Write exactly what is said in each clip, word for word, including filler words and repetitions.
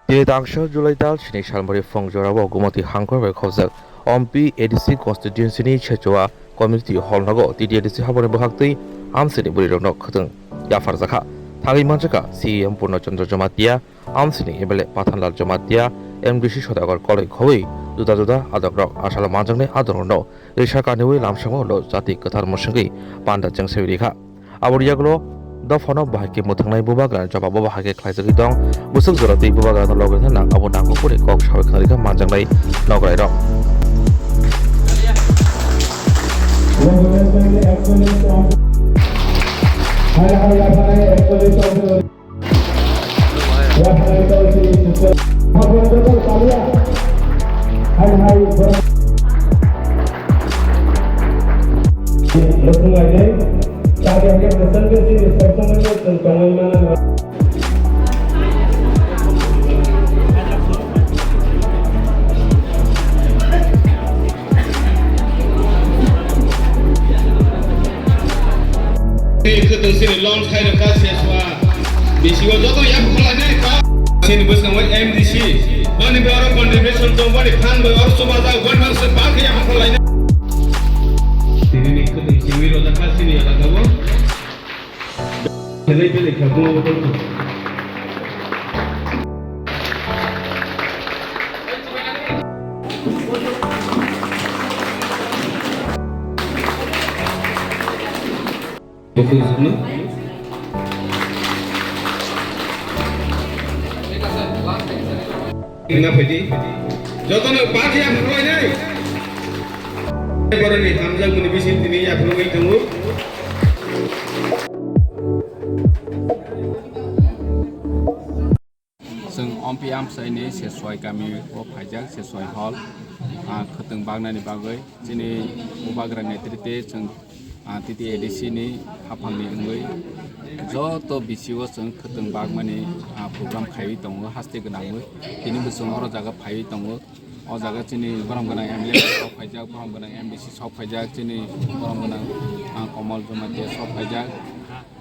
Tini tangsa July tal sini salmari phung jorao Gumati hangkor bai khobjak Ompi A D C constituency ni Sechoa community hall nogo T T A D C haboni bwkhaktwi amchaini bwrwirokno khwtwng yapharjakha. Thangwi manjakha C E M Purno Chandra Jamatia, amchaini M L A Pathanlal Jamatia, M D C Sodagar koloi khobwi juda juda adokrok asalo manjaknai adorokno risa kaniwi lamsongo ulo jati kwthar mwswngwi panda chengsewi rikha. Aboni yagulo dophano bahai khe mwthangnai bubagrani jobabo bahai khe khlaijagwi tong. Bwswk jora twi bubagrano logwi thangna abo nangkukmani kok sawi khna rikha manjaknai nograirok. Khwtwng sini launch khai rwkha Sechoa. Bisingo joto yapharlainai kha. Sini bwskango M D C. Boni bai oro contribution tong, boni phan bai oro chubajak, boni bai se bakhe yapharlainai. Tini ni khwtwng simi rwjakha sini elakao. Belai belai kha bo. Ina phaidi. Jotono party ang khlai nai. Boroni hamjakmani bising tini yaphangwi tongo. Chwng Ompi amchaini Sechoa kami o phaijak, Sechoa hall, ah, khwtwng baknani bagwi chini bubagra netrite chwng, ah, T T A D C ni haphangni wngwi joto B C o chwng khwtwng bakmani, ah, program khaiwi tongo haste gwnangwi. Tini bo chwng oro jaga phaiwi tongo. O jaga chini borom gwnang M L A sok phaijak, borom gwnang M D C sok phaijak, chini borom gwnang, ah, Komol Jamatia sok phaijak.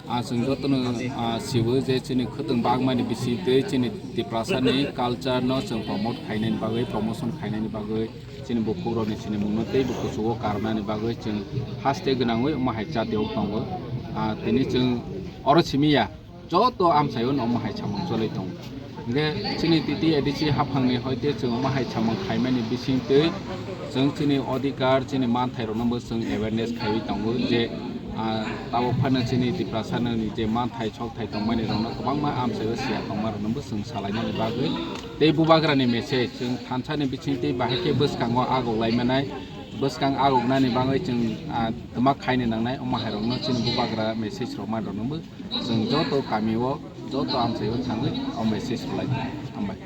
Ah, chwng jotono, ah, sibo je chini khwtwng bagmani bising twi chini Tiprasa ni culture no chwng promote khainani bagwi, promotion khainani bagwi, chini bukhukrokni sinimungno teibo kuchugo karnani bagwi chwng haste gwnangwi omo hai chati o tongo. Ah, tini chwng oro simi ya, joto amchaio no omo hai samung choli tongo. Hingke chini T T A D C haphangni hoite chwng omo hai samung khaimani bising twi chwng chini odhikar, chini manthairokno bo chwng awareness khaiwi tongo je, ah, tabuk phano chini Tiprasani je manthai sokthai tongmani rokno kwbangma amchaio siya tongmarokno bo chwng salainani bagwi. Tei bubagrani message chwng thansani bising twi bahai khe bwskango agoklaimanai, bwskang agoknani bagwi chwng, ah, twma khaina nangnai omo hairokno chini bubagra message rokma rokno bo. Chwng joto kami o, joto amchai o thangwi omo message rwlai. Hambai.